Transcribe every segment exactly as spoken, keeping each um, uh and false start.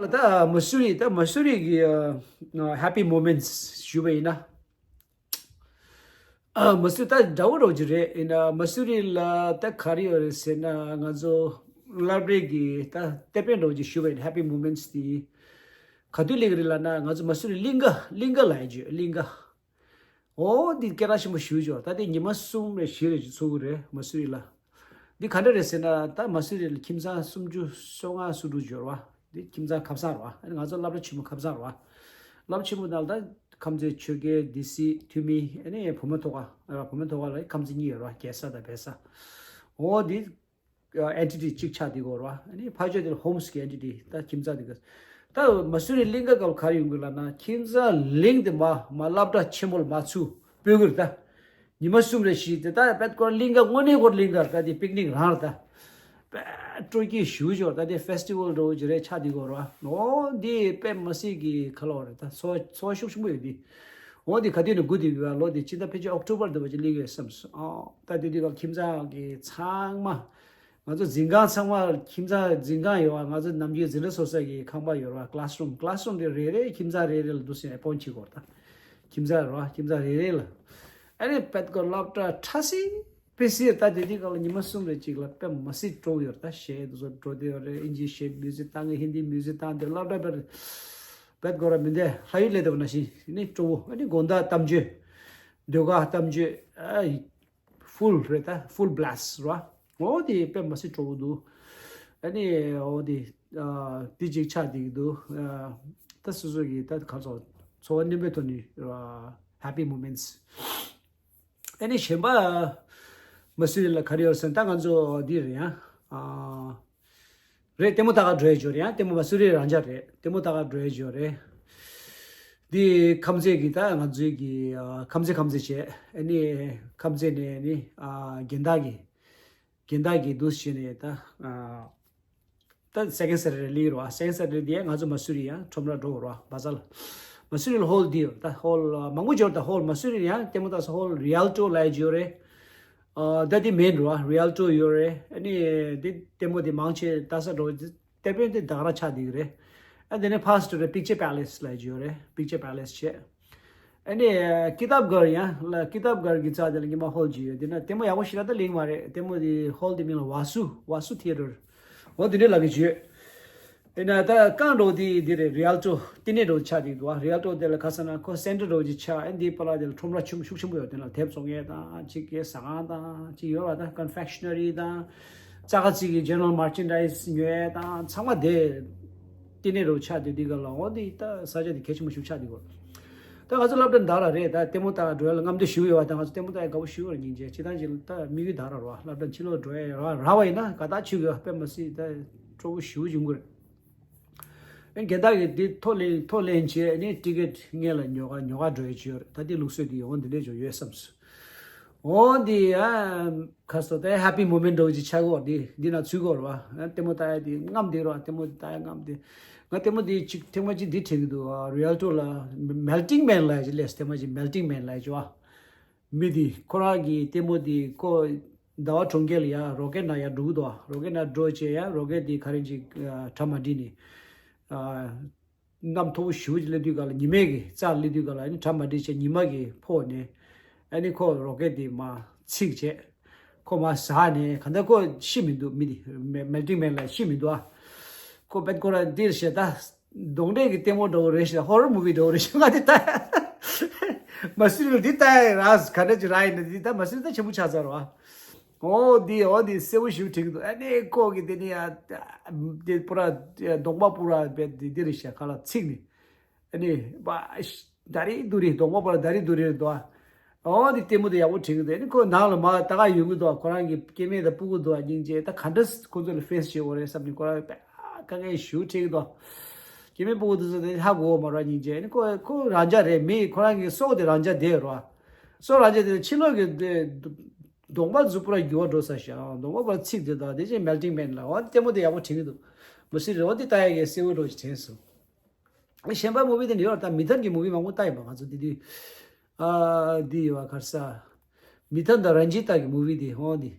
ད་མ་སུ་རི་ད་མ་སུ་རི་གི་ཨ་ཨ་happy moments ཞུ་བ་ཡིན་ན། ཨ་མ་སུ་རི་ད་འདྲ་བོ་རོགས་ཀྱི་རེད། ཡིན་ན་མ་སུ་རི་ལ་ད་ག་རེ་ཡོད་རེད་ཟེར་ན། ང་ཚོ་སློབ་གྲྭའི་གི་ད་ཏེ་པེན་རོགས་ཀྱི་ཞུ་བ་ཡིན་happy moments དེ་ག་དུས་སླེབས་ཀྱི་རེད་ལབ་ན། ང་ཚོ་མ་སུ་རི་གླིང་ག་གླིང་ག་ལ་ཡ་ཇུ་གླིང་ག་འོ་འདི་སྐད་གྲགས་ཆེན་པོ་ཞུ་ཆོག་ད་ལྟ་ཉི་མ་གསུམ་རེ་བཞི་རེ་ཅིག་ཚུགས་ཀྱི་རེད་མ་སུ་རི་ལ། འདི་ག་འདྲ་རེད་ཟེར་ན། ད་མ་སུ་རི་ལ་ཁྱིམ་ཚང་སུམ་ཅུ་སོ་ལྔ་སོ་དྲུག་འབྱོར་བ། འདི་ཁྱིམ་ཚང་ཁ་སང་རེད་བ། ཨ་ནི་ང་ཚོ་སློབ་གྲྭ་ཆེན་མོ་ཁ་སང་རེད་བ། སློབ་གྲྭ་ཆེན་མོ་ནང་ལ་ད་ཁམས་ཚན་ཆོས་རྒྱལ་སྡེ་སྲིད་འཐུས་མི་ཨ་ནི་བུ་མོ་ཐོག་ཁ་རེད་བ། བུ་མོ་ཐོག་ཁ་ལ་ཁམས་ཚན་གཉིས་ཡོད་རེད་བ། རྒྱལ་ས་དང་བལ་ས། འོ་འདི་ཨེན་ཊི་ཊི་གཅིག་ཆགས་བསྡད་ཡོད་རེད་བ། ཨ་ནི་ཕར་ཕྱོགས་དེ་ལ་ཧོམ་སི་གི་ཨེན་ཊི་ཊི་ད་ཁྱིམ་ཚང་དེ་ག་ད་མ་སུ་རི་གླིང་ག་སྐབས་ག་རེ་ཡོང་གི་ལབ་ན། ཁྱིམ་ཚང་གླིང་དེ་མ་མ་སློབ་གྲྭ་ཆེན་པོ་ལ་མ་ཚུད་སྤོས་ཀྱི་རེད་ད། ཉི་མ་གསུམ་རེ་བཞི་དེ་ད་དཔེ་ཁོ་གླིང་ག་དངོས་གནས་ཁོ་གླིང་ག་ད་དེ་པིག་ནིག་རང་རེད་ད། དཔེ་སྤྲོ་སྐྱིད་ཞེ་པོ་ཅིག་ད་དེ་ཕེ་སི་ཊི་ཝལ་འདྲ་བོ་ཅིག་རེད་ཆགས་བསྡད་ཡོད་རེད་བ། འོ་འདི་དཔེ་མ་སྲིད་ཀྱི་ཁ་ལོ་རེད་ད། ཚོར་བ་ཚོར་བ་ཤུགས་ཆེན་པོ་ཡོད་འདི། འོ་འདི་ག་དུས་ནས་སྒུག་བསྡད་ཡོད་པ། ལོ་འདི་ཕྱི་ཟླ་ཕལ་ཆེར་ཨོག་ཊོ་བར་འདྲ་བོ་ཅིག་སླེབས་ཡོད་བསམ་སོང་། ཨོ་ད་དེ་དུས་སྐབས་ཁྱིམ་ཚང་གི་ཚང་མ། ང་ཚོ་འཛིན་ཁང་ཚང་མ་ཁྱིམ་ཚང་འཛིན་ཁང་ཡོད་བ། ང་ཚོ་ནམ་རྒྱུན་འཛིན་གྲྭ་ཚོགས་ས་གི་ཁང་པ་ཡོད་རེད་བ། ཀླ་སི་རུམ་ཀླ་སི་རུམ་དེ་རེ་རེ་ཁྱིམ་ཚང་རེ་རེ་ལ་འདུག་སེ་ཨེ་པོན་བྱེད་དགོས་རེད་ད། ཁྱིམ་ཚང་རེད་བ། ཁྱིམ་ཚང་རེ་རེ་ལ། ཨ་ནི་དཔེ་ཁོ་སློབ་གྲྭ་ཕྲ་སི་པི་སི་ད་དེ་དུས་སྐབས་ལ་ཉི་མ་གསུམ་རེ་གཅིག་ལ་དཔེ་མ་སྲིད་སྤྲོ་པོ་ཡོད་རེད་ད། གཞས་དེ་ཚོ་འགྲོ་བསྡད་ཡོད་རེད། ཨིན་ཇི་གཞས་མིའུ་ཟིག་བཏང་གི་ཧིན་དི་མིའུ་ཟིག་བཏང་དེ་སློབ་གྲྭ་དཔེ་དཔེ་ཁོ་ར་མི་འདས་ལྷ་ཡུལ་ལས་དེ་བ་ན་ཤི་ནི་སྤྲོ་པོ། ཨ་ནི་དགོང་དག་གཏམ་བརྗོད་ཟློས་གར་གཏམ་བརྗོད་ཨ། ཧྥུལ་རེད་ད། ཧྥུལ་བྷི་ལ་སི་ཊི་རེད་བ། འོ་དེ་དཔེ་མ་སྲིད་སྤྲོ་པོ་འདུག་ཨ་ནི་འོ་དེ་ཨ་དེ་གཅིག་ཆགས་བསྡད་ཀྱི་འདུག་ཨ་ད་སོ་སོ་གི་ད་ག་ཚོད་ཚོར་བ་སྣོན་པའི་ཐོག་ནས་རེད་བ། ཧེ་པི་མོ་མེན་ཊི་སི། ཨ་ནི་གཞན་པ་མ་སུ་རི་ལ་ག་རེ་ཡོད་ཟེར་ན། ད་ང་ཚོ་འདི་རེད་ཡ། ཨ། རེད། ལྟད་མོ་ལྟ་ག་འགྲོ་ཡ་ཅིག་ཡོད་རེད་ཡ། ལྟད་མོ་མ་སུ་རི་རང་འཇགས་རེད། ལྟད་མོ་ལྟ་ག་འགྲོ་ཡ་ཅིག་ཡོད་རེད། འདི་ཁམས་ཚན་གྱི་ད་ང་ཚོའི་གི་ཨ་ཁམས་ཚན་ཁམས་ཚན་བྱས། ཨ་ནི་ཁམས་ཚན་ནས་ནི་ཨ་རྒན་བདག་གི་རྒན་བདག་གི་འདུག་བྱས་ནས་ད་ཨ་ད་སེ་ཀེན་ཌི་སེ་ཊར་ཌེ་ལི་རེད་བ། སེ་ཀེན་ཌི་སེ་ཊར་ཌེ་དེ་ང་ཚོ་མ་སུ་རི་ཡ་ཁྲོམ་ར་འགྲོ་རེད་བ། བ་ཛར་ལ། མ་སུ་རི་ལ་ཧོལ་འདི་ཡོད་ད། ཧོལ་མང་པོ་ཅིག་ཡོད་ད། ཧོལ་མ་སུ་རི་ཡ་ལྟད་མོ་ལྟ་ས་ཧོལ་རི་ཨལ་ཊོ་ལབ་ཡ་ཅིག་ཡོད་རེད། ཨ་ད་དེ་མེན་རེད་བ། རི་ཨལ་ཊོ་ཡོད་རེད། ཨ་ནི་དེ་ལྟད་མོ་དེ་མང་ཆེ་ལྟ་ས་འགྲོ་དེ་དཔེ་དེ་ད་ག་རང་ཆགས་བསྡད་ཀྱི་རེད། ཨ་དེ་ནས་ཕར་ཚུར་རེད། པིག་ཅར་པེ་ལེ་སི་ལབ་ཡ་ཅིག་ཡོད་རེད། པིག་ཅར་པེ་ལེ་སི་བྱས། ཨ་ནི་ཀི་ཏབ་གྷར་ཡང་ལ། ཀི་ཏབ་གྷར་གྱི་རྩ་དེ་ལ་ཉི་མ་ཧོལ་ཅིག་ཡོད། དེ་ན་ལྟད་མོ་ཡག་པོ་ཞེ་དྲག་ད་ལེན་མ་རེད། ལྟད་མོ་དེ་ཧོལ་དེ་མིང་ལ་ཝ་སུ། ཝ་སུ་ཐི་ཡེ་ཊར། འོ་དེ་འདྲའི་ལབ་ཀྱི་ཅིག་ཡོད། དེ་ན་ད་རྐང་འགྲོ་དེ་འདི་རེད། རི་ཨལ་ཊོ་བསྟི་གནས་འགྲོ་ཆགས་བསྡད་འདུག་བ། རི་ཨལ་ཊོ་དེ་ལ་ཁ་སང་ན་ཁོ་སེན་ཊར་འགྲོ་ཅིག་ཆགས། ཨ་འདིའི་བར་ལ་དེ་ལ་ཁྲོམ་ར་ཆུང་ཤུགས་ཆེན་པོ་ཡོད། དེ་ན་དེབ་བཙོང་ཡས་དང་ཅིག་གི་ཟ་ཁང་དང་ཅིག་ཡོད་བ། ད་ཀོན་ཕེག་ཤི་ནེ་རི་དང་ཙག་ཙིག་གི་ཇེ་ནེ་རལ་མར་ཅན་ཌའི་སི་ཉོ་ཡས་དང་ཚང་མ་དེ་བསྟི་གནས་འགྲོ་ཆགས་བསྡད་དུས་སྐབས་ལ། འོ་འདི་ད་ས་ཆ་དེ་གལ་ཆེན་པོ་ཞིག་ཆགས་བསྡད་ཡོད། ད་ང་ཚོ་སློབ་གྲྭ་འདི་ར་རེད། ད་ལྟད་མོ་ལྟ་འགྲོ་ཡ་ལ་རྔམ་སྟོན་ཞུ་ཡོད་བ། ད་ང་ཚོ་ལྟད་མོ་ལྟ་ཡ་དགའ་པོ་ཞུ་བར་སྙིང་རྗེ། སྤྱིར་བཏང་ཅིག་ད་དམིགས་ཡུལ་ད་ར་རོ། སློབ་གྲྭ་ཕྱི་ལོགས་འགྲོ་ཡ་ར་ར་བ་ཡིན་ན་དགའ་ཐག་ཆོད་ཡོད། དཔེ་མ་སྲིད་ད་སྤྲོ་པོ་ཞེ་པོ་ཅིག་ཡོང་གི་རེད། ཨེ་རྒན་བདག་གིས་འདི་ཐོ་ལེན་ཐོ་ལེན་བྱས་ནས་ཊི་ཀེ་ཊི་སྔོན་ལ་ཉོ་ག་ཉོ་ག་འགྲོ་ཡ་ཅིག་ཡོད་རེད། ད་འདི་ལུགས་སྲོལ་འདི་འོ་འདི་འདྲས་ཅིག་ཡོད་བསམ་སོང་། འོ་འདི་ཨ་ཁ་སོ་ད་ཧེ་པི་མོ་མེན་ཊི་འདྲ་བོ་ཅིག་ཆགས་ཀྱི་ཡོད་རེད། འདི་ན་ཚུད་ཀྱི་ཡོད་རེད་བ། ཨ་ལྟད་མོ་ལྟ་ཡ་དེ་རྔམ་བསྡད་རེད་བ། ལྟད་མོ་ལྟ་ཡ་རྔམ་བསྡད། ང་ལྟད་མོ་དེ་ཅིག་ཐེངས་མ་གཅིག་འདི་དྲན་གྱི་འདུག་ཨ། རི་ཨལ་ཊོ་ལ་མེལ་ཊིང་མེན་ལབ་ཡ་ཅིག་སླེབས། ཐེངས་མ་གཅིག་མེལ་ཊིང་མེན་ལབ་ཡ་ཅིག་བ། མི་དེ་ཁོ་རང་གི་ལྟད་མོ་དེ་ཁོ་ཟླ་བ་གྲོང་ཁྱེར་ལ་ཡ་རོ་ཀེ་ཊི་ནང་ཡ་འགྲོ་གི་འདུག་ཨ། རོ་ཀེ་ཊི་ནང་འགྲོ་བྱས་ཡ་རོ་ཀེ་ཊི་དེ་ག་རེ་ཅིག་ཨ་གྲ་མ་འགྲིག་ནས་ཨ། གནམ་མཐོ་པོ་ཞེ་པོ་ཅིག་སླེབས་དུས་སྐབས་ལ། ཉི་མའི་གི་རྩར་སླེབས་དུས་སྐབས་ལ་ཨ་ནི་གྲ་མ་འགྲིག་བྱས་ཉི་མ་གིས་ཕོག་ནས་ཨ་ནི་ཁོ་རོ་ཀེ་ཊི་དེ་མར་འཚིག་བྱས། ཁོ་མར་ཟག་ནས་གང་ལྟར་ཁོ་ཤི་མི་འདུག་མི་དེ་མེ་མེལ་ཊིང་མེན་ལ་ཤི་མི་འདུག་ཨ། ཁོ་དཔེ་ཁོ་རང་འདིར་བྱས་ད་གདོན་འདྲེ་གི་ལྟད་མོ་འདྲ་བོ་རེད་ཤག་ཧོ་རར་མུ་བི་འདྲ་བོ་རེད་ཤག་ང་དེ་ལྟ་མ་སུ་རི་འདི་ལྟ་ཡ་ར་ག་འདྲ་ཅིག་རག་ཡིན་ན། འདི་ད་མ་སུ་རི་ད་ཆེན་པོ་ཆགས་ཚར་བ། འོ་འདི་འོ་འདི་གསལ་པོ་ཞིག་དྲན་གྱི་འདུག་ཨ་ནི་ཁོ་གི་དེ་ནི་ཡ་དེ་པུ་ར་གདོང་པ་པུ་ར་བས་འདི་འདི་རེད་ཤག་ཁ་ལ་ཚིག་ནི། ཨ་ནི་པ་ད་རི་དུ་རི་གདོང་པ་པུ་ར་ད་རི་དུ་རི་རེད་འདུག་ཨ། འོ་འདི་ལྟད་མོ་དེ་ཡག་པོ་དྲན་གྱི་འདུག་ཨ་ནི་ཁོ་ནང་ལ་མར་ལྟ་ག་ཡོང་གི་འདུག་ཁོ་རང་གི་སྐྱེ་དམན་དང་སྤུ་གུ་འདུག་ཨ། སྙིང་རྗེ། ད་ག་འདྲ་ཁོ་ཚོ་ལ་ཕེ་སི་བྱེད་དགོས་རེད་བསམ་ནས་ཁོ་རང་དཀའ་ངལ་ཞེ་པོ་འཕྲད་ཀྱི་འདུག་སྐྱེ་དམན་སྤུ་གུ་དེ་ཚོ་དེ་ཧ་གོ་བ་མ་རེད་པ། སྙིང་རྗེ། ཨ་ནི་ཁོ་ཁོ་རང་འཇགས་རེད། མི་ཁོ་རང་གི་སྲོག་དེ་རང་འཇགས་བསྡད་ཡོད་རེད་པ། སྲོག་རང་འཇགས་དེ་ཕྱི་ལོགས་ཀྱི་དེ་གདོང་པ་ཚོ་པུ་ར་འགྱུར་བ་འགྲོ་ས་ཤག་གདོང་པ་པུ་ར་ཚིག་དེ་དང་དེ་བཞིན་མེལ་ཊིང་མེན་ལ། འོ་ལྟད་མོ་དེ་ཡག་པོ་དྲན་གྱི་འདུག་མ་སུ་རི་འོ་དེ་ལྟ་ཡ་གི་གསལ་པོ་འདྲ་ཞིག་དྲན་སོང་། གཞན་པ་མུ་བི་དེ་འདྲ་ཡོད་རེད། ད་མི་ཐན་གྱི་མུ་བི་མང་པོ་ལྟ་ཡིན་པ། ང་ཚོ་དེ་དུས་ཨ་འདི་ཡོད་པ། ག་རེ་ཟེར། མི་ཐན་དང་རན་ཇི་ཏ་གི་མུ་བི་དེ་ཧོ་དེ།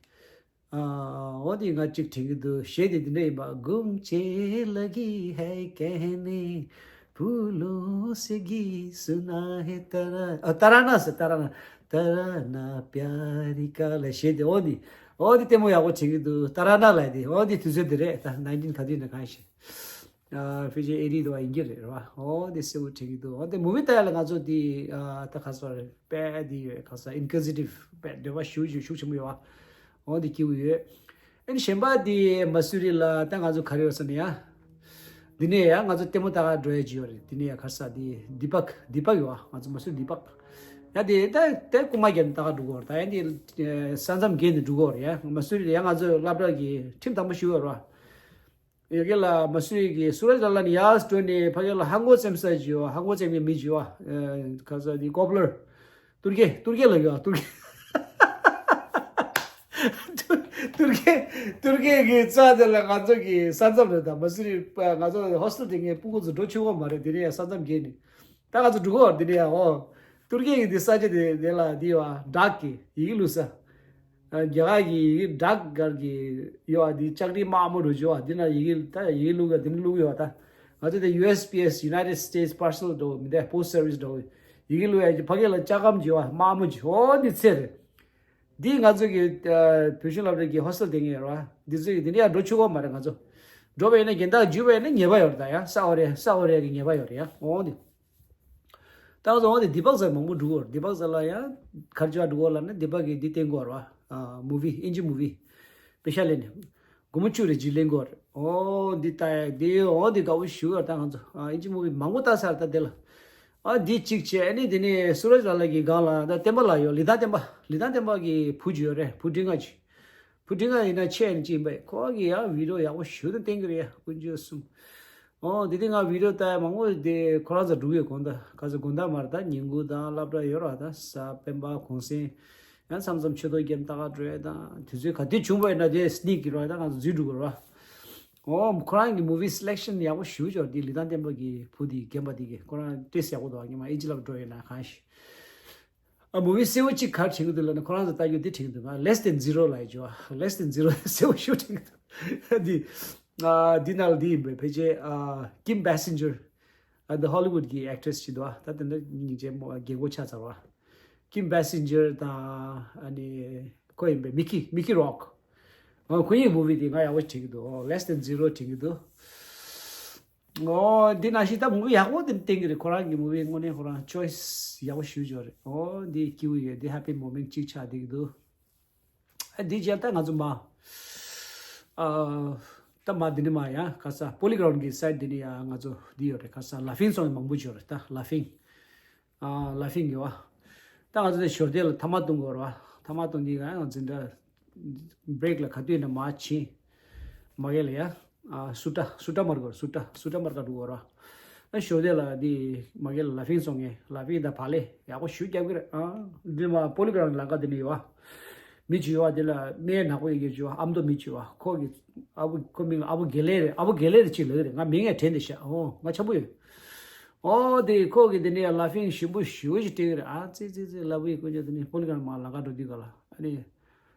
ཨ། འོ་དེ་ང་གཅིག་དྲན་གྱི་འདུག་གཞས་དེ་འདི་འདྲ་ཡིན་པ། गुम चेन लगी है कहने, फूलों से गीत सुना है तराना, ཨ། तराना ཟེར། तराना, तराना प्यारी का ལ་གཞས་དེ། འོ་དེ། འོ་དེ་ལྟད་མོ་ཡག་པོ་བྱེད་ཀྱི་འདུག तराना ལ་དེ། འོ་དེ་དུས་ཚོད་དེ་རེད། ད་ནའིན་ཊིན་ག་དུས་ཡིན་ན་གང་ཤེས། ཨ། ཕལ་ཆེར་ཨེ་ཌི་དུ་བ་ཡིན་གྱི་རེད། རེད་བ། འོ་དེ་གསལ་པོ་དྲན་གྱི་འདུག་འོ་དེ་མུ་བི་ལྟ་ཡ་ལ་ང་ཚོ་དེ། ཨ། ད་ག་ཟེར་རེད། དཔེ་དེ་ཡོད། ག་ཟེར། ཨིན་ཀུ་ཟི་ཊིབ་དཔེ་འདོད་པ་ཤུགས་ཤུགས་ཤུགས་ཆེན་པོ་ཡོད་བ། འོ་དེ་སྐྱིད་པོ་ཡོད། ཨ་ནི་གཞན་པ་དེ་མ་སུ་རི་ལ་ད་ང་ཚོ་ག་རེ་ཡོད་ཟེར་ན་ཡ། འདི་ནས་ཡ་ང་ཚོ་ལྟད་མོ་ལྟ་ག་འགྲོ་ཡ་ཅིག་ཡོད་རེད། འདི་ནས་ཡ་ག་ཟེར། དེ་དི་པག་དི་པག་ཡོད་བ། ང་ཚོ་མ་སུ་རི་དི་པག་ཡ་དེ་ད་དེ་རྐུ་མ་བརྒྱབ་ནས་ལྟ་ག་འགྲོ་གི་ཡོད་རེད། ད་ཡ་དེ་ས་མཚམས་བརྒལ་ནས་འགྲོ་གི་ཡོད་རེད། ཡ་མ་སུ་རི་ལ་ཡ་ང་ཚོ་སློབ་གྲྭ་གི་ཁྲིམས་དམ་པོ་ཞིག་ཡོད་རེད་བ། ཡ་གི་ལ་མ་སུ་རི་གི་སུ་ར་ཇ་ལ་ནས་ཡར་འགྲོ་ནས་ཕ་གི་ལ་ཧ་མགོ་ཙེམ་ས་ཅིག་ཡོད། ཧ་མགོ་ཙེམ་གྱི་མི་ཅིག་ཡོད། ཨ། ག་ཟེར། དེ་ཀོབ་ལར། གཏོར་རྒྱལ། གཏོར་རྒྱལ་ལབ་ཡོད། གཏོར་རྒྱལ། གཏོར་རྒྱལ། གཏོར་རྒྱལ་གྱི་རྩ་དེ་ལ་ང་ཚོ་གི་ས་མཚམས་རེད། ད་མ་སུ་རི་ང་ཚོ་ཧོ་སི་ཊེལ་དེ་ངའི་སྤུ་གུ་ཚོ་འགྲོ་ཆོག་གི་མ་རེད། དེ་ནས་ཡ་ས་མཚམས་བརྒལ་ནས། ད་ང་ཚོ་འགྲོ་གི་ཡོད་རེད། དེ་ནས་ཡ། འོ། གཏོར་རྒྱལ་གྱི་འདི་ས་ཆ་དེ་དེ་ལ་འདི་ཡོད་བ། ཌག་གི་ཡི་གེ་བླུགས་ས། ཨ། རྒྱ་གར་གྱི་ཡི་གེ་ཌག་གར་གྱི་ཡོད་བ། འདི་ལྕགས་རི་དམར་མོ་རུ་བྱོས་བ། འདི་ན་ཡི་གེ། ད་ཡི་གེ་བླུགས་ཡ་དེ་ནས་བླུགས་ཡོད་བ། ད་ང་ཚོ་དེ་ཡུ་ཨེས་པི་ཨེས། United States Postal འགྲོ་མི་འདུག་པོ་སི་ཊལ་སར་བི་སི་འགྲོ། ཡི་གེ་བླུགས་ཡ་གི་ཕ་གི་ལ་ལྕགས་སྒམ་བྱོས་བ། དམར་མོ་བྱོས། འོ་འདི་ཚེ་རེད། འདི་ང་ཚོ་གི། ཨ། བོད་གཞུང་སློབ་གྲྭ་གི་ཧོ་སི་ཊེལ་དེ་ངེས་རེད་བ། འདི་ཚོ་གི་འདི་འདྲ་ཡ་འགྲོ་ཆོག་གི་མ་རེད། ང་ཚོ་འགྲོ་བ་ཡིན་ན་རྒན་བདག་འཇུས་པ་ཡིན་ན་ཉེས་པ་ཡོད་རེད། ད་ཡ་ས་འོ་རེ་ས་འོ་རེ་གི་ཉེས་པ་ཡོད་རེད་ཡ། འོ་འདི། ད་ང་ཚོ་འོ་དེ་དི་པག་ཟེར་མང་པོ་འགྲོ་གི་ཡོད་རེད། དི་པག་ཟེར་ལ་ཡང་ག་རེ་བྱས་འགྲོ་གི་ཡོད་ལབ་ན། དི་པག་གི་འདི་བསྟན་གྱི་ཡོད་རེད་བ། ཨ། མུ་བི། ཨིན་ཇི་མུ་བི། པེ་ཤ་ལེན་ནས་སྒོར་མོ་བཅུ་རེ་ཅིག་ལེན་གྱི་ཡོད་རེད། འོ་འདི་ལྟ་ཡ་དེ། འོ་དེ་དགའ་པོ་ཞེ་པོ་ཡོད་རེད། ད་ང་ཚོ། ཨ། ཨིན་ཇི་མུ་བི་མང་པོ་ལྟ་ཚར། ད་དེ་ལ། ཨ། འདི་གཅིག་བྱས། ཨ་ནི་དེ་ནས་སུ་ར་ཇ་ལ་གི་སྒང་ལ་ད་བསྟན་པ་ལགས་ཡོད། ལི་ཐང་བསྟན་པ། ལི་ཐང་བསྟན་པ་གི་བུ་ཅིག་ཡོད་རེད། བུ་འབྲིང་ང་ཅིག་བུ་འབྲིང་ང་ཡིན་ན་ཆེ་ནི་ཅིག་ཡིན་པས། ཁོ་གིས་ཡང་བི་ཌི་ཡོ་ཡག་པོ་ཞེ་པོ་ཅིག་བསྟན་གྱི་རེད་ཡ། དཀོན་མཆོག་གསུམ། ཨོ། དེ་དུས་ང་བི་ཌི་ཡོ་ལྟ་ཡ་མང་པོ་དེ་ཁོ་རང་ཚོ་འགྲོ་གི་ཡོད། དགོང་དག་ག་ཚོད། དགོང་དག་མ་རེད། ད་ཉིན་གུང་དང་སློབ་གྲྭ་ཡོད་ར། ད་གཟའ་སྤེན་པ་གུང་སེང་ཡང་མཚམས་མཚམས་ཆོས་ཐོག་རྒྱབ་ལྟ་ག་འགྲོ་ཡ། ད་དུས་ཚོད་ག་དུས་བྱུང་བ་ཡིན་ན་དེ་སི་ནིག་གི་ར། ད་ང་ཚོ་འཛུལ་འགྲོ་དགོས་ར། ཨོ། ཁོ་རང་གི་མུ་བི་སི་ལེག་ཤན་ཡག་པོ་ཞེ་པོ་ཅིག་ཡོད་རེད། དེ་ལི་ཐང་བསྟན་པ་གི་བུ་དེ། རྒན་པ་དེ་གིས་ཁོ་རང་ཊེ་སི་ཡག་པོ་འདུག་ཨ། ཉི་མ་ཨིན་ཇི་ལབ་འགྲོ་ཡོད་ན་གང་ཤེས། ཨ། མུ་བི་གསལ་པོ་གཅིག་ག་རེ་དྲན་གྱི་འདུག་ལབ་ན། ཁོ་རང་ཚོ་ལྟ་རྒྱུ་འདི་དྲན་གྱི་འདུག་ང་། Less Than Zero ལབ་ཡ་ཅིག་ཡོད་ཨ། Less Than Zero གསལ་པོ་ཞེ་པོ་དྲན་གྱི་འདུག་འདི། ཨ། འདི་ནང་ལ་འདི་ཡིན་པས། ཕལ་ཆེར། ཨ། Kim Basinger། ཨ། The Hollywood གི་ཨེག་ཊི་རེ་སི་ཅིག་འདུག་ཨ། ད་དེ་འདྲ་སྙིང་རྗེ་མོ། རྒན་གོག་ཆགས་ཚར་བ། Kim Basinger དང་། ཨ་ནི་ཁོ་ཡིན་པས། མི་ཀི། མི་ཀི་རོག། ཨ། ཁོ་གཉིས་མུ་བི་དེ་ང་ཡག་པོ་དྲན་གྱི་འདུག་ཨོ། Less Than Zero དྲན་གྱི་འདུག་ཨོ། འདི་ནང་བཞིན་ད་མུ་བི་ཡག་པོ་དེ་བསྟན་གྱི་རེད། ཁོ་རང་གི་མུ་བི་དངོས་གནས་ཁོ་རང་ཆོའི་སི་ཡག་པོ་ཞེ་པོ་ཅིག་ཡོད་རེད། ཨོ། འདི་སྐྱིད་པོ་ཡོད། འདི་ཧེ་པི་མོ་མེན་ཊི་གཅིག་ཆགས་བསྡད་ཀྱི་འདུག་ཨ། འདི་རྗེས་ད་ང་ཚོ་མ། ཨ། ད་མ་འདི་ནས་མ་ཡ་ག་ས་པོ་ལི་གྷ་རོན་གི་སའེ་ཌི་འདི་ནས་ཡ་ང་ཚོ་འདི་ཡོད་རེད། ག་ས་ལ་ཕིང་སོང་མང་པོ་ཅིག་ཡོད་རེད། ད་ལ་ཕིང་། ཨ། ལ་ཕིང་ཡོད་བ། ད་ང་ཚོ་དེ་ཞོར་དེ་ལ་ཐ་མག་འཐུང་གི་ཡོད་རེད་བ། ཐ་མག་འཐུང་དུས་ང་ཡང་འཛིན་གྲྭ་བྷི་རེག་ལ་ག་དུས་ཡིན་ན་མར་ཕྱིན། མ་གི་ལ་ཡ། ཨ། སུ་ཏྲ། སུ་ཏྲ་མར་གོ། སུ་ཏྲ། སུ་ཏྲ་མར་ག་འགྲོ་གི་ཡོད་རེད་བ། ཨ། ཞོར་དེ་ལ་དེ་མ་གི་ལ་ལ་ཕིང་སོང་ངས། ལ་ཕིང་དང་བག་ལེབ་ཡག་པོ་ཞེ་པོ་རྒྱབ་ཀྱི་རེད། ཨ། འདི་མ་པོ་ལི་གྷ་རོན་ལམ་ཁ་དེ་ནས་ཡོད་བ། མི་ཅིག་ཡོད་བ། དེ་ལ་སྨན་ནག་པོ་ཡོད་མཁན་ཅིག་ཡོད་བ། ཨ་མདོ་མི་ཅིག་ཡོད་བ། ཁོ་གི་ཨ་བུ། ཁོ་མིང་ལ་ཨ་བུ་དགེ་ལེགས་རེད། ཨ་བུ་དགེ་ལེགས་རེད་ཅིག་ལབ་ཀྱི་རེད། ང་མིང་ཡང་དྲན་བསྡད་ཤག་ཨོ། ང་འཆམ་པོ་ཡོད། ཨོ། དེ་ཁོ་གིས་དེ་ནས་ལ་ཕིང་ཞིམ་པོ་ཞེ་པོ་ཅིག་སྤྲད་ཀྱི་རེད། ཨ་ཙི་ཙི་ཙི། ལ་བུའི་དཀོན་མཆོག། དེ་ནས་པོ་ལི་གྷ་རོན་མར་ལམ་ཁ་འགྲོ་དུས་ག་ལ། ཨ་ནི།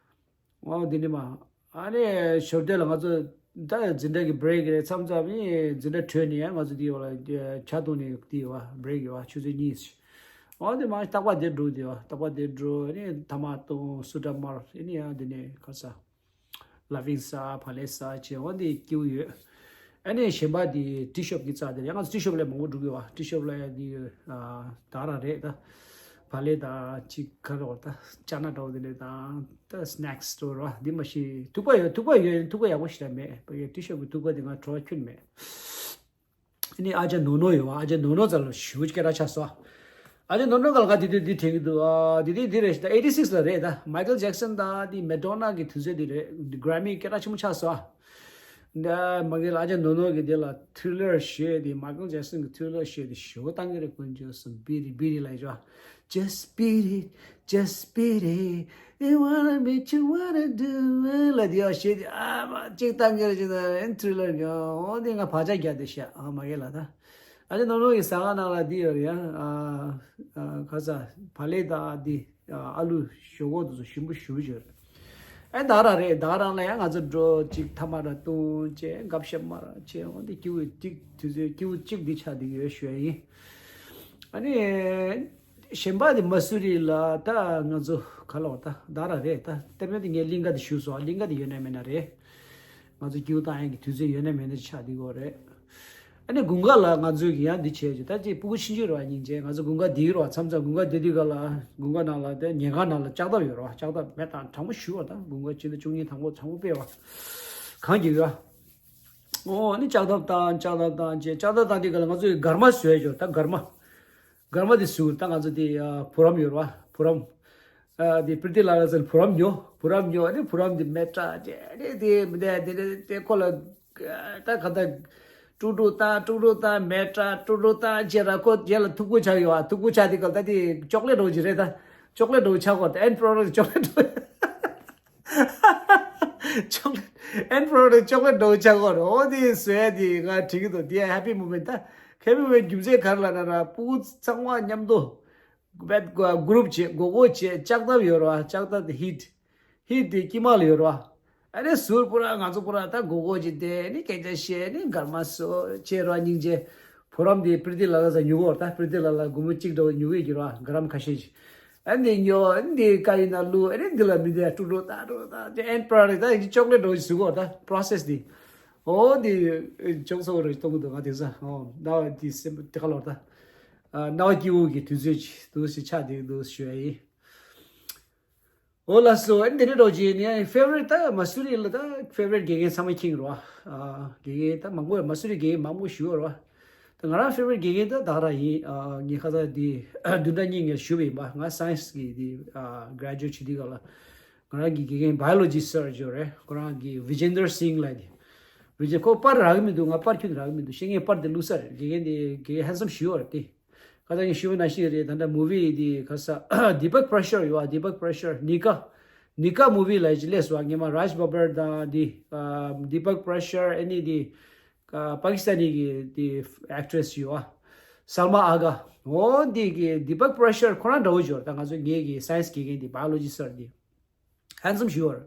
ཨོ། དེ་ནས་མ། ཨ་ནི་ཞོར་དེ་ལ་ང་ཚོ་ད་འཛིན་གྲྭ་གི་བྷི་རེག་རེད། མཚམས་མཚམས་ནི་འཛིན་གྲྭ་གྲོལ་ནས་ཡང་ང་ཚོ་དེ་ཡོད་ལ་ཇ་འཐུང་ནས་དེ་ཡོད་བ། བྷི་རེག་ཡོད་བ། ཆུ་ཚོད་གཉིས། ཨོ། དེ་མ་རྟག་པར་དེར་འགྲོ། དེ་ཡོད་བ། རྟག་པར་དེར་འགྲོ། ཨ་ནི་ཐ་མག་འཐུང་། སུ་ཏྲ་མར། ཨ་ནི་ཡང་དེ་ནས་ག་ས། ལ་ཕིང་ཟ། བག་ལེབ་ཟ་བྱས། འོ་འདི་སྐྱིད་པོ་ཡོད། ཨ་ནི་གཞན་པ་འདི་ཊི་ཤོབ་ཀྱི་རྩ་དེ་རེད། ཡང་ང་ཚོ་ཊི་ཤོབ་ལ་མང་པོ་འགྲོ་གི་ཡོད་པ། ཊི་ཤོབ་ལ་འདི་ད་རང་རེད་ད། བག་ལེབ་དང་ཅིག་ག་རེ་རེད། ད་ཅ་ན་འདྲ་པོ་དེ་འདྲ་དང་། ད་སི་ནེག་སི་སི་ཊོར་རེད་པ། འདི་མ་གཞི་ཐུག་པ་ཡོད། ཐུག་པ་ཡོད། ཐུག་པ་ཡག་པོ་ཞིག་ད་མེད་པ། ཊི་ཤོབ་ཀྱི་ཐུག་པ་དེ་ང་བྲོ་བ་ཁྱོན་མེད། ཨ་ནི་ཨ་ཅག་ནོ་ནོ་ཡོད་པ། ཨ་ཅག་ནོ་ནོ་རྩ་ལ་ཞེ་པོ་སྐད་གྲགས་ཆགས་སོང་། ཨ་ཅག་ནོ་ནོ་ག་ལ་ག་དེ་དུས་འདི་དྲན་གྱི་འདུག་ཨ། དེ་དུས་འདི་རེད་ཤག་ད་ཨེ་ཊི་སིག་ལ་རེད་ད། མའི་ཀལ་ཇེག་སན་དང་དེ་མེ་ཌོ་ན་གི་དུས་ཚོད་དེ་རེད། གྷི་རེ་མི་སྐད་གྲགས་ཆེན་པོ་ཆགས་སོང་། ད་མ་གི་ལ་ཨ་ཅག་ནོ་ནོ་གི་དེ་ལ་ཐི་རི་ལར་གཞས་དེ། མའི་ཀལ་ཇེག་སན་གི་ཐི་རི་ལར་གཞས་དེ་ཞེ་པོ་བཏང་གི་རེད། དཀོན་མཆོག་གསུམ། Beat it, beat it ལབ་ཡོད། Just beat it, just beat it. You wanna beat, you wanna do it. ལ་དེ་ཡང་གཞས་དེ་ཨ་མ་གཅིག་བཏང་གི་རེད། ཅིག་ད་ཨེན་ཐི་རི་ལར་གི། འོ་དེ་ང་བག་ཆགས་རྒྱག་བསྡད་ཤག་ཨ་མ་གི་ལ་ད། ཨ་ཅག་ནོ་ནོ་གི་ཟ་ཁང་ནང་ལ་འདི་ཡོད་རེད་ཡ། ཨ། ཨ། ག་ས། བག་ལེབ་དང་འདི། ཨ། ཨ་ལུ་ཞོག་ཁོག་དེ་ཚོ་ཞིམ་པོ་ཞེ་པོ་ཅིག་ཡོད་རེད། ཨེ་ད་ར་རེད། ད་རང་ལ་ཡང་ང་ཚོ་འགྲོ་ཅིག་ཐ་མ་ར་བཏུང་བྱས་གབ་ཤབ་མ་ར་བྱས། འོ་འདི་སྐྱིད་པོ་ཅིག་དུས་ཚོད་སྐྱིད་པོ་ཅིག་འདི་ཆགས་བསྡད་ཡོད་ཞུ་ཡ་ཡིན། ཨ་ནི། གཞན་པ་དེ་མ་སུ་རི་ལ་ད་ང་ཚོ་ག་ལ་བ་ད་ད་ར་རེད། ད་ལྟ་བུ་དེ་ངས་གླིང་ག་དེ་ཞུས་སོང་། གླིང་ག་དེ་ཡོད་ན་མེད་ན་རེད། ང་ཚོ་སྐྱིད་པོ་བཏང་ཡག་གི་དུས་ཚོད་ཡོད་ན་མེད་ན་ཆགས་བསྡད་ཡོད་རེད། ཨ་ནི་དགུན་ཁ་ལ་ང་ཚོས་ཀྱི་ཡང་འདི་བྱས་ཀྱི་ད་ཅིག་སྤུ་གུ་ཆུང་ཆུང་རེད་བ། སྙིང་རྗེ། ང་ཚོ་དགུན་ཁ་འདིའི་རེད་བ། མཚམས་མཚམས་དགུན་ཁ་འདི་དུས་སྐབས་ལ་དགུན་ཁ་ནང་ལ་དེ་ཉལ་ཁང་ནང་ལ་ལྕགས་ཐབ་ཡོད་རེད་བ། ལྕགས་ཐབ་མེད་དང་གྲང་མོ་ཞུ་བ། ད་དགུན་ཁ་ཕྱི་ཟླ་བཅུ་གཉིས་དང་པོ་གྲང་མོ་དཔེ་བ་གང་གི་ཡོད། ཨོ་ཨ་ནི་ལྕགས་ཐབ་བཏང་། ལྕགས་ཐབ་བཏང་བྱས། ལྕགས་ཐབ་བཏང་དུས་སྐབས་ལ་ང་ཚོས་སྒར་མ་བཟོས་ཀྱི་ཡོད། ད་སྒར་མ། སྒར་མ་དེ་བཟོས། ད་ང་ཚོ་དེ་ཨ་བུ་རམ་ཡོད་རེད་བ། བུ་རམ། ཨ་དེ་པྲི་ཏི་ལ་ལ་ཟེར་བུ་རམ་ཉོ། བུ་རམ་ཉོ། ཨ་ནི་བུ་རམ་དེ་མེ་སྲེག་བྱས། ཨ་ནི་དེ་མི་དེ་དེ་དེ་དེ་ཁོ་ལ་ད་ག་ད་དཀྲུག་དཀྲུག་བཏང་། དཀྲུག་དཀྲུག་བཏང་། མེ་སྲེག་དཀྲུག་དཀྲུག་བཏང་བྱས་ར། ཁོ་རྗེས་ལ་མཐུག་པོ་ཆགས་ཡོད་ཨ། མཐུག་པོ་ཆགས་དུས་སྐབས་ད་དེ་ཅོག་ལེ་འདྲ་བོ་ཅིག་རེད། ད་ཅོག་ལེ་འདྲ་བོ་ཆགས་གོ། ད་ཨེན་པྲོ་ཌག་ཅོག་ལེ་འདྲ་བོ། ཅོག་ལེ། ཨེན་པྲོ་ཌག་ཅོག་ལེ་འདྲ་བོ་ཆགས་གོ་ར། འོ་དེ་བཟོས་ཡ་དེ་ང་དྲན་གྱི་འདུག་དེ་ཡ་ཧེ་པི་མོ་མེན་ཊི། ད་ཧེ་པི་མོ་མེན་ཊི་རྒྱུ་མཚན་ག་རེ་ལབ་ན་ར། སྤུ་གུ་ཚང་མ་མཉམ་དུ། བེད་གོ་གུ་རུབ་བྱས། མགོ་སྐོར་བྱས། ལྕགས་ཐབ་ཡོད་རེད་བ། ལྕགས་ཐབ་དེ་ཧིཊ། ཧིཊ་དེ་དཀྱིལ་མ་ལ་ཡོད་རེད་བ། ཨ་ནི་ཟུར་པོ་ར་ང་ཚོ་པོ་ར་ད་མགོ་སྐོར་བྱས་བསྡད། ཨ་ནི་སྐད་ཆ་བཤད། ཨ་ནི་སྒར་མ་བཟོ་བྱས་ར། སྙིང་རྗེ། བུ་རམ་དེ་པྲི་ཏི་ལ་ལ་ཟེར་ཉོ་གོ་ར། ད་པྲི་ཏི་ལ་ལ་སྒོར་མོ་གཅིག་འདྲ་བོ་ཉོ་གི་ཡོད་རེད་བ། སྒར་མ་ཁ་ཤས་ཤིག་ཨ་ནི་ཉོ། ཨ་ནི་དེ་ཀ་ཡིན་ན་བླུགས། ཨ་ནི་འདི་ལ་མི་དེ་དཀྲུག་དཀྲུག་བཏང་། དཀྲུག་དཀྲུག་བཏང་། ཨ་ནི་ཨེན་པྲོ་ཌག་ད་ཡིན་གྱི་ཅོག་ལེ་འདྲ་བོ་ཞིག་བཟོ་གོ་ར། ད་པྲོ་སེ་སི་དེ། འོ་དེ་ཅུང་ཚ་པོ་རེ་གཏོང་གི་འདུག་ང་དེང་སང་། ཨོ་རྣ་བ་དེ་སེམས་དེ་ག་ལོར་ད། ཨ་རྣ་བ་སྐྱིད་པོ་གི་དུས་ཚོད་ཅིག་འདུག་སེ་ཆགས་བསྡད་འདུག་ཞུ་ཡ་ཡིན། འོ་ལགས་སོ། ཨ་ནི་དེ་འདྲ་འདྲ་བོ་ཅིག་ནི་ཕེ་ཝ་རི་ཊི་ད་མ་སུ་རི་ལ་ད་ཕེ་ཝ་རི་ཊི་དགེ་རྒན་ཚང་མ་མཁྱེན་རོ། ཨ་དགེ་རྒན་ད་མང་པོ་ཡོད། མ་སུ་རི་དགེ་རྒན་མང་པོ་ཞུ་ཡོད་རོ། ད་ང་རང་ཕེ་ཝ་རི་ཊི་དགེ་རྒན་ད་ད་ག་རང་ཡིན། ཨ་ངས་ཁ་སང་དེ་བདུན་ཕྲག་གཉིས་ངས་ཞུས་པ་ཡིན་པ། ང་སའེན་སི་གི་དེ་ཨ་གྷ་རེ་ཇུ་ཨེཊ་བྱེད་དུས་སྐབས་ལ། ང་རང་གི་དགེ་རྒན་བྷ་ཡོ་ལོ་ཇི་སར་ཅིག་ཡོད་རེད། ཁོ་རང་གི་བི་ཇེན་དར་སིང་ལབ་དེ། བི་ཇེན། ཁོ་པར་རག་གི་མི་འདུག་ང་པར་ཁྱོན་ནས་རག་གི་མི་འདུག་ཤེས་ངས་པར་དེ་བླུགས་ས་རེད། དགེ་རྒན་དེ་དགེ་རྒན་ཧན་སམ་ཞེ་པོ་རེད་དེ། ཁ་སང་ངས་ཞུས་པ་ནང་བཞིན་རེད། ད་ལྟ་མུ་ཝི་དེ་ཁ་ས་དི་པག་པྲ་ཤར་ཡོད་པ། དི་པག་པྲ་ཤར། ནི་ཀ། ནི་ཀ་མུ་ཝི་ལབ་ཅིག་སླེབས་སོང་། སྔོན་མ་རཱཇ་བྷ་བར་དང་དེ་ཨ་དི་པག་པྲ་ཤར། ཨ་ནི་དེ་ཨ་པ་ཀི་སི་ཐན་གི་དེ་ཨེག་ཊྲེ་སི་ཡོད་པ། སལ་མ་ཨ་གྷ། འོ་དེ་གི་དི་པག་པྲ་ཤར་ཁོ་རང་འདྲ་བོ་ཅིག་ཡོད་རེད། ད་ང་ཚོ་ངེད་ཀྱི་སའེན་སི་དགེ་རྒན་དེ་བྷ་ཡོ་ལོ་ཇི་སར་དེ། ཧན་སམ་ཞེ་པོ་རེད།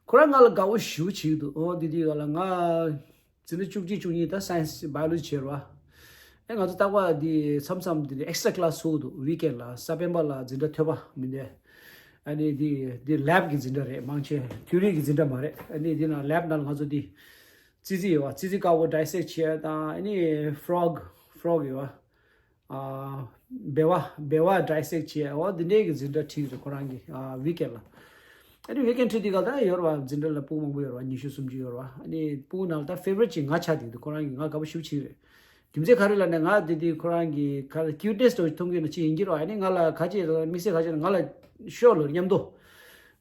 ཁོ་རང་ང་ལ་དགའ་པོ་ཞེ་པོ་བྱེད་ཀྱི་འདུག་འོ་དེ་དུས་སྐབས་ལ་ང་འཛིན་གྲྭ་བཅུ་གཅིག་བཅུ་གཉིས་ད་སའེན་སི་བྷ་ཡོ་ལོ་ཇི་བྱས་རེད་པ། ཨེ་ང་ཚོ་རྟག་པར་དེ་མཚམས་མཚམས་དེ་འདྲ་ཨེག་སི་ཊྲ་ཀི་ལཱ་སི་ཚོགས་འདུག་ཝིག་ཨེན་ཌི་ལ། གཟའ་སྤེན་པ་ལ་འཛིན་གྲྭ་ཐོས་པ་མི་འདུག་ཨ་ནི་དེ་དེ་ལེབ་ཀྱི་འཛིན་གྲྭ་རེད། མང་ཆེ་ཐིའོ་རི་གི་འཛིན་གྲྭ་མ་རེད། ཨ་ནི་དེ་ནང་ལེབ་ནང་ལ་ང་ཚོ་དེ་ཙི་ཙི་ཡོད་པ། ཙི་ཙི་དཀར་པོ་ཌའི་སེག་བྱས་དང་། ཨ་ནི་ཕྲོག་ཕྲོག་ཡོད་པ། ཨ་སྦལ་པ་སྦལ་པ་ཌའི་སེག་བྱས། འོ་དེ་འདྲའི་གི་འཛིན་གྲྭ་ཁྲིད་རེད་ཁོ་རང་གི་ཨ་ཝིག་ཨེན་ཌི་ལ། ཨ་ནི་ཝིག་ཨེན་ཌི་ཁྲིད་དུས་སྐབས་ད་ཡོད་རེད་པ། འཛིན་གྲྭ་ལ་སྤུ་གུ་མང་པོ་ཡོད་རེད་པ། ཉི་ཤུ་སུམ་ཅུ་ཡོད་རེད་པ། ཨ་ནི་སྤུ་གུ་ནང་ལ་ད་ཕེ་ཝ་རི་ཊི་ཅིག་ང་ཆགས་བསྡད་འདུག་ཁོ་རང་གི་ང་དགའ་པོ་ཞེ་པོ་བྱེད་ཀྱི་རེད། རྒྱུ་མཚན་ག་རེ་ལབ་ན་ང་དེ་དུས་ཁོ་རང་གི་ག་རེ་ཀིའུ་ཊི་ནེ་སི་འདྲ་བོ་མཐོང་གི་ཡོད་ན་ཅི་ཡིན་གྱི་རེད་པ། ཨ་ནི་ང་ལ་ག་ཅི་དམིགས་བསལ་ག་ཅི་ལབ་ན་ང་ལ་ཤོག་ལོ་མཉམ་དུ་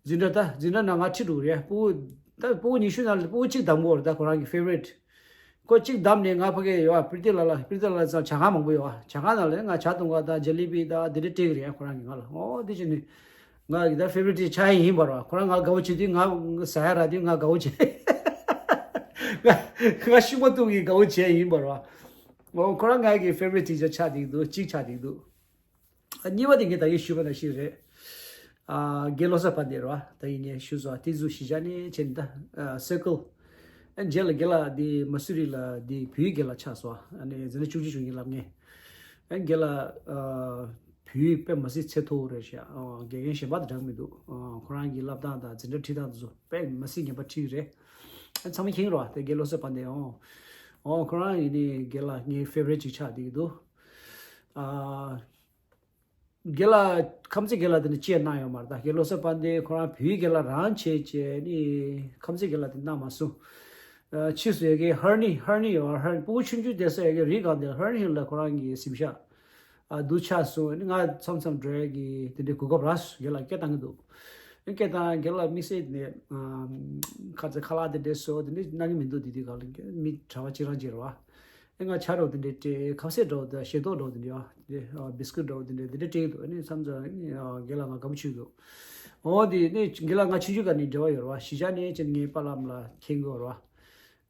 འཛིན་གྲྭ་ད་འཛིན་གྲྭ་ནང་ང་ཁྲིད་འགྲོ་གི་རེད། སྤུ་གུ་ད་སྤུ་གུ་ཉི་ཤུ་ནང་ལ་སྤུ་གུ་གཅིག་བདམས་དགོས་རེད། ད་ཁོ་རང་གི་ཕེ་ཝ་རི་ཊི། ཁོ་གཅིག་བདམས་ནས་ང་ཕ་གིར་ཡོད་པ། པྲི་ཏི་ལ་ལ། པྲི་ཏི་ལ་ལ་ཚང་ཇ་ཁང་མང་པོ་ཡོད་པ། ཇ་ཁང་ནང་ལ་ང་ཇ་འཐུང་ག་དང་ཇ་ལི་བི་དང་དེ་འདྲ་སྤྲད་ཀྱི་རེད། ཁོ་རང་གིས་ང་ལ། ཨོ་དེ་བྱས་ནས་ང་གི་ད་ཕེ་ཝ་རི་ཊི་ཆགས་ཡ་ཡིན་པ་རེད་པ། ཁོ་རང་ང་དགའ་པོ་བྱེད་དུས་ང་ཟ་ཡ་རག་དུས་ང་དགའ་པོ་བྱེད། ང་ང་ཤུགས་མ་གཏོང་གི་དགའ་པོ་བྱས་ཡིན་པ་རེད་པ། ཨོ་ཁོ་རང་ང་གི་ཕེ་ཝ་རི་ཊི་ཊི་ཆར་ཆགས་བསྡད་འདུག་གཅིག་ཆགས་བསྡད་འདུག་ཨ་གཉིས་པ་དེ་ངས་ད་གིན་ཞུས་པ་ནང་བཞིན་རེད། ཨ་རྒན་བློ་བཟང་དཔལ་ལྡན་རེད་པ། ད་གིན་ངས་ཞུས་སོང་། དེ་ཚོ་གཞིས་ཆགས་ནས་བྱས་ནས་ད་ཨ་སར་ཀལ། ཨ་རྗེས་ལ་རྒན་ལགས་དེ་མ་སུ་རི་ལ་དེ་བོད་ཡིག་རྒན་ལགས་ཆགས་སོང་། ཨ་ནི་འཛིན་གྲྭ་བཅུ་གཅིག་བཅུ་གཉིས་སློབ་མཁན། ཨ་རྒན་ལགས་ཨ་བོད་ཡིག་དཔེ་མི་སྲིད་ཚད་མཐོ་པོ་རེད་ཤག་ཨ་དགེ་རྒན་གཞན་པ་དང་འདྲ་གི་མི་འདུག་ཨ་ཁོ་རང་གི་བསླབ་སྟངས་དང་འཛིན་གྲྭ་ཁྲིད་སྟངས་དེ་ཚོ་དཔེ་མི་སྲིད་ངན་པ་ཁྲིད་ཀྱི་རེད། ཨ་ཚང་མས་མཁྱེན་གྱི་རེད་པ། དེ་རྒན་བློ་བཟང་དཔལ་ལྡན། ཨོ་ཨོ་ཁོ་རང་ཡིན་ནི་རྒན་ལགས་ངའི་ཕེ་ཝ་རི་ཊི་ཅིག་ཆགས་བསྡད་ཀྱི་འདུག་ཨ། རྒན་ལགས་ཁམས་ཚན་རྒན་ལགས་དེ་ནི་ཅི་ཡང་གནང་ཡོད་མ་རེད། ད་རྒན་བློ་བཟང་དཔལ་ལྡན་ཁོ་རང་བོད་ཡིག་རྒན་ལགས་རང་བྱས་བྱས་ནི་ཁམས་ཚན་རྒན་ལགས་དེ་གནང་མ་སོང་། ཨ་ཕྱིས་སུ་ཡ་གི་ཧར་ནི་ཧར་ནི་ཡོད། ཧར་ནི་སྤུ་གུ་ཆུང་ཆུང་བསྡད་ས་ཡ་གི་རི་སྒང་དེ་ཧར་ནི་ཧིལ་ལ་ཁོ་རང་གི་གཟིམ་ཤག་ཨ་འདུག་ཆགས་སོང་། ནི་ང་མཚམས་མཚམས་འགྲོ་ཡ་གི་དེ་འདྲའི་གོ་སྐབས་རག་སོང་། རྒན་ལགས་སྐད་བཏང་གི་འདུག་སྐད་བཏང་། རྒན་ལགས་དམིགས་བསལ་ནས་ཨ་ཁ་ཚ་ཁ་ལག་དེ་འདྲ་བཟོ་དེ་འདྲ་གནང་གི་མི་འདུག་དེ་དུས་སྒང་ལ་མི་གྲྭ་པ་གཅིག་རང་གཅིག་རེད་པ། ཨེ་ང་ཇ་འདྲ་བོ་དེ་འདྲ་སྤྲད། ཁ་ཟས་འདྲ་བོ་དང་ཞལ་ཏོག་འདྲ་བོ་དེ་འདྲ་ཨ་དེ་ཨ་བིས་ཀུད་འདྲ་བོ་དེ་འདྲ་དེ་འདྲ་སྤྲད་ཀྱི་འདུག་ཨ་ནི་མཚམས་མཚམས་ཨ་ནི་ཨ་རྒན་ལགས་ང་དགའ་པོ་བྱེད་ཀྱི་འདུག་འོ་དེ་ནས་རྒན་ལགས་ང་ཆུང་ཆུང་སྒང་ནས་འབྲེལ་བ་ཡོད་རེད་པ། གཞིས་ཆགས་ནས་ཅིག་ངའི་པཱ་ལགས་ལ་མཁྱེན་གྱི་ཡོད་རེད་པ།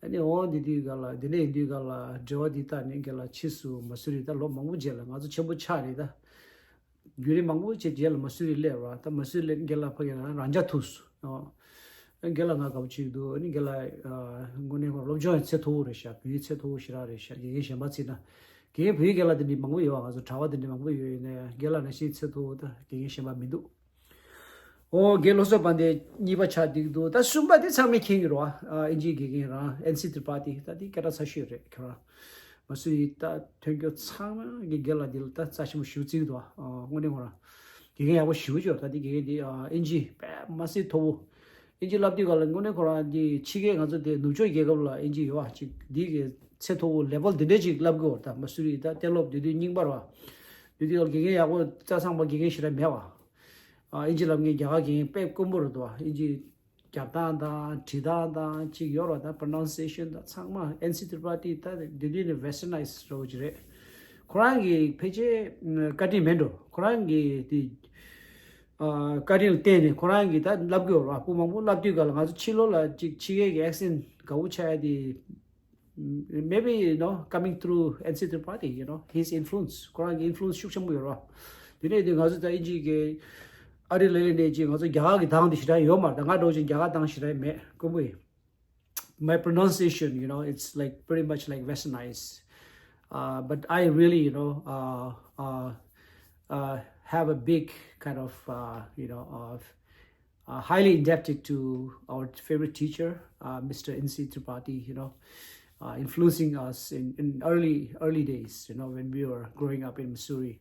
ཨ་ནི་འོ་དེ་དུས་སྒང་ལ་དེ་འདྲ་ཡིན་དུས་སྒང་ལ་འབྲེལ་བ་འདི་བཏགས་ནས་རྒན་ལགས་ཕྱིས་སུ་མ་སུ་རི་ད་ལོ་མང་པོ་རྗེས་ལ་ང་ཚོ་ཆེན་པོ་ཆགས་རེད་ད། བརྒྱུད་རིམ་མང་པོ་བྱས་རྗེས་ལ་མ་སུ་རི་སླེབས་རེད་པ། ད་མ་སུ་རི་སླེབས་རྒན་ལགས་ཕ་གི་རང་རང་འཇགས་ཐུག་སོང་ རྒན་ལགས་ང་དགའ་པོ་བྱེད་ཀྱི་འདུག་ཨ་ནི་རྒན་ལགས་དངོས་གནས་ཁོ་རང་སློབ་སྦྱོང་ཡང་ཚད་མཐོ་བོ་རེད་ཤག་བོད་ཡིག་ཚད་མཐོ་བོ་ཞེ་དྲག་རེད་ཤག་དགེ་རྒན་གཞན་པ་ཚིག་ན་དགེ་རྒན་བོད་ཡིག་རྒན་ལགས་དེ་འདྲ་མང་པོ་ཡོད་ང་ཚོ་གྲྭ་པ་དེ་འདྲ་མང་པོ་ཡོད་ཡིན་ན་ཡང་རྒན་ལགས་ནང་བཞིན་ཚད་མཐོ་བོ་ད་དགེ་རྒན་གཞན་པ་མི་འདུག་ཨོ་རྒན་བློ་བཟང་དཔལ་ལྡན་གཉིས་པ་ཆགས་བསྡད་ཀྱི་འདུག་ད་གསུམ་པ་དེ་ཚང་མས་མཁྱེན་གྱི་རེད་བ། ཨིན་ཇིའི་དགེ་རྒན་རང་ཨེན་སི་ཏྲི་པ་ཏི་ད་དེ་སྐད་གྲགས་ཚ་ཤོས་རེད་ཁྱོད་རང་། མ་སུ་རི་ད་ཐོན་སྐྱོད་ཚང་མ་གི་རྒན་ལགས་འདི་ལ་ད་རྩ་ཆེན་པོ་ཞེ་པོ་བརྩི་གི་འདུག་ཨ། དངོས་གནས་ཁོ་རང་དགེ་རྒན་ཡག་པོ་ཞེ་པོ་ཅིག་ཡོད། ད་འདི་དགེ་རྒན་འདི་ཨ་ཨིན་ཇི་དཔེ་མ་སྲིད་མཐོ་བོ། ཨིན་ཇི་བསླབ་དུས་ག་ལ་དངོས་གནས་ཁོ་རང་འདི་ཕྱི་རྒྱལ་ང་ཚོ་དེ་ནུབ་ཕྱོགས་རྒྱལ་ཁབ་ལ་ཨིན་ཇི་ཡོད་ཨ། ཅིག་འདི་གི་ཚད་མཐོ་བོ་ལེ་བལ་འདི་འདྲས་ཅིག་བསླབ་གི་ཡོད། ད་མ་སུ་རི་ད་གཏན་སློབ་དེ་དུས་རྙིང་པ་རེད་བ། དེ་དུས་ཡང་དགེ་རྒན་ཡག་པོ་རྩྭ་ཚང་པ་དགེ་རྒན་ཞེ་དྲག་མེད་བ། ཨ་ཨིན་ཇི་བསླབ་མཁན་རྒྱ་གར་དགེ་རྒན་དཔེ་དཀོན་པོ་རེད་འདུག་ཨིན་ཇི་རྒྱབ་སྟངས་དང་བྲིས་སྟངས་དང་གཅིག་ཡོད་རེད་བ། ད་pronunciation་དང་ཚང་མ་ཨེན་སི་ཏྲི་པ་ཏི་ད་དེ་དུས་ནས་westernized་འདྲ་བོ་ཅིག་རེད། ཁོ་རང་གི་ཕལ་ཆེར་བཀའ་དྲིན་མེད་འགྲོ། ཁོ་རང་གི་དེ་བཀའ་དྲིན་ལ་བརྟེན་ནས་ཁོ་རང་གིས་ད་བསླབ་གི་ཡོད་རེད་བ། སྐུ་མང་པོ་བསླབ་དུས་ག་ལ་ང་ཚོ་ཕྱི་ལོགས་ལ་ཅིག་ཕྱི་རྒྱལ་གྱི་accent་དགའ་བོ་ཆགས་ཡ་དེ། Maybe you know coming through N C Tripathi, you know his influence, ཁོ་རང་གི་influence་ཤུགས་ཆེན་པོ་ཡོད་རེད་བ། དེ་ནས་དེ་ང་ཚོ་ད་ཨིན་ཇི་གི་ཨ་རི་ལ་སླེབས་ནས་ཅིག་ང་ཚོ་རྒྱ་གར་གི་གདངས་དེ་ཞེ་དྲག་ཡོད་མ་རེད། ད་ང་འདྲ་བོ་ཅིག་རྒྱ་གར་གདངས་ཞེ་དྲག་མེད་དཀོན་པོ་ཡིན། My pronunciation, you know, it's like pretty much like westernized. Uh, but I really, you know, uh, uh, uh, have a big kind of, uh, you know, of uh, highly indebted to our favorite teacher, uh, Mister N C Tripathi, you know, uh, influencing us in, in early, early days, you know, when we were growing up in Missouri.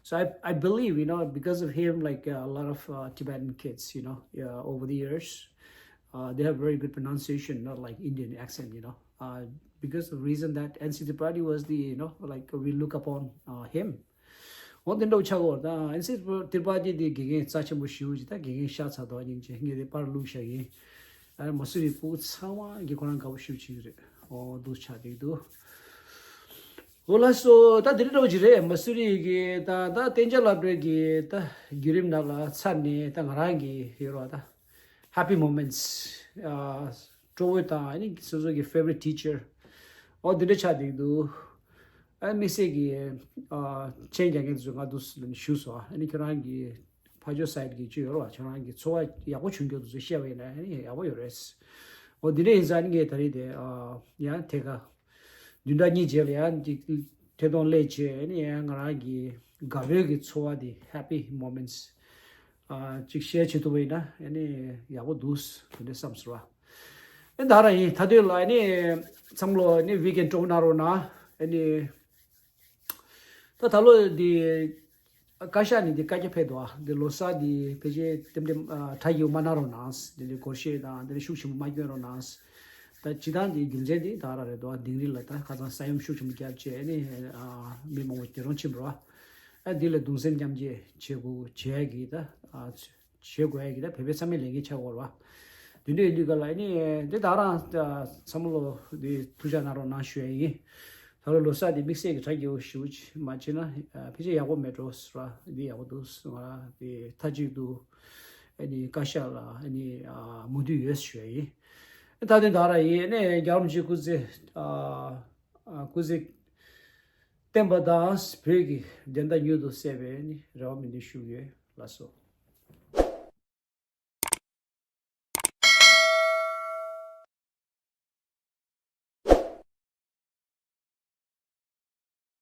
So I, I believe, you know, because of him, like, uh, a lot of, uh, Tibetan kids, you know, uh, over the years, uh, they have very good pronunciation, not like Indian accent, you know. Uh, because of the reason that N C Tripathi was the, you know, like, we look upon, uh, him. འོ་དེ་འདྲ་བོ་ཆགས་ཀྱི་ཡོད་རེད། ད་ཨེན་སི་ཏྲི་པ་ཏི་དེ་དགེ་རྒན་རྩ་ཆེན་པོ་ཞེ་པོ་ཅིག་ད་དགེ་རྒན་ཤ་ཚ་དོ་སྙིང་རྗེ་ངས་དེ་པར་བླུགས་བཞག་ཡིན། ཨ་མ་སུ་རི་ཕྲུ་གུ་ཚང་མ་གིས་ཁོ་རང་དགའ་པོ་ཞེ་པོ་བྱེད་ཀྱི་རེད། འོ་འདུག་ཆགས་བསྡད་འདུག་འོ་ལགས་སོ། ད་དེ་འདྲ་འདྲ་བོ་ཅིག་རེད། མ་སུ་རི་གི་ད་ད་གཏན་འཇགས་སློབ་གྲྭ་གི་ད་བརྒྱུད་རིམ་ནང་ལ་ཚར་ནས་ད་ང་རང་གི་ཡོད་རེད་བ། ད་happy moments ཨ། སྤྲོ་བོ་དང་ཨ་ནི་སོ་སོ་གི་favorite teacher འོ་འདི་འདྲ་ཆགས་བསྡད་འདུག་ཨ་དམིགས་བསལ་གྱི་ཨ་མཆན་རྒྱག་མཁན་དེ་ཚོ་ང་འདུག་སེ་ཞུས་སོང་། ཨ་ནི་ཁྱོད་རང་གི་ཕ་ཇོ་side གི་ཅིག་ཡོད་རེད་བ། ཁྱོད་རང་གི་ཚོར་བ་ཡག་པོ་བྱུང་རྒྱུ་དེ་ཚོ་བཤད་པ་ཡིན་ན་ཨ་ནི་ཡག་པོ་ཡོད་རེད། འོ་འདི་འདྲ་ཡིན་ཙང་ཨ་ནི་ངས་ད་རེས་དེ་ཨ་ཡང་ཐད་ཀ་བདུན་ཕྲག་གཉིས་རྗེས་ལ་ཡང་འདི་ཐད་གཏོང་སླེབས་བྱས་ཨ་ནི་ཡང་ང་རང་གི་དགའ་པོའི་གི་ཚོར་བ་དེ་happy moments ཨ་ཅིག་share བྱེད་ཐུབ་པ་ཡིན་ན་ཨ་ནི་ཡག་པོ་འདུག་དེ་འདྲ་བསམ་སོང་བ། ཨེ་ད་ར་ཡིན། ད་དུས་ལ་ཨ་ནི་བསམ་བློ་ཨ་ནི་weekend་སྤྲོ་གནང་རོགས་གནང་། ཨ་ནི་ད་ད་ལོ་འདི་བཀའ་ཤག་ནས་འདི་བཀའ་རྒྱ་ཕེབས་འདུག་ཨ་འདི་ལོ་གསར་འདི་ཕལ་ཆེར་ལྟེམ་ལྟེམ་ཨ་གྲ་རྒྱས་མ་གནང་རོགས་གནང་། འདི་ལ་སྒོར་གཞས་དང་འདི་ལ་ཤུགས་ཆེན་པོ་མ་སྐྱོན་རོགས་གནང་། ད་སྤྱིར་བཏང་འདི་རྒྱུ་མཚན་འདི་ད་ར་རེད་འདུག་ཨ་དིང་རི་ལ་ད་ཁ་སང་ས་ཡོམ་ཤུགས་ཆེན་པོ་བརྒྱབ་བྱས་ཨ་ནི་ཨ་མི་མང་པོ་དེ་རུང་ཕྱིན་འགྲོ། ཨ་འདི་ལ་གདུང་སེམས་མཉམ་སྐྱེད་བྱེད་དགོས་བྱེད་ཡ་གི་ད་ཨ། བྱེད་དགོས་ཡ་གི་ད་བོད་པའི་ཚང་མའི་ལས་འགན་ཆགས་ཡོད་རེད་བ། དེ་འདྲ་ཡིན་དུས་ག་ལ་ཨ་ནི་འདི་ད་རང་བསམ་བློ་འདི་ཐུགས་འཇགས་གནང་རོགས་གནང་ཞུ་ཡ་ཡིན། ད་ལོ་ལོ་གསར་འདི་དམིགས་བསལ་གྱི་གྲ་རྒྱས་པོ་ཞེ་པོ་ཅིག་མ་བྱས་ན་ཕལ་ཆེར་ཡག་པོ་མེད་འགྲོ་ཟེར་བ་འདི་ཡག་པོ་འདུག་ང་རང་འདི་མཐའ་གཅིག་ཏུ་ཨ་ནི་བཀའ་ཤག་ལ་ཨ་ནི་མོས་མཐུན་ཡོད་ཞུ་ཡ་ཡིན། ད་དེ་ད་ར་ཡིན། ཨ་ནི་རྒྱལ་བ་རིན་པོ་ཆེ་སྐུ་ཚེ་སྐུ་ཚེ་བརྟན་པ་དང་བོད་ཀྱི་བདེན་མཐའ་མྱུར་དུ་གསལ་བའི་ཨ་ནི་རེ་བ་སྨོན་འདུན་ཞུ་གི་ཡོད། ལགས་སོ།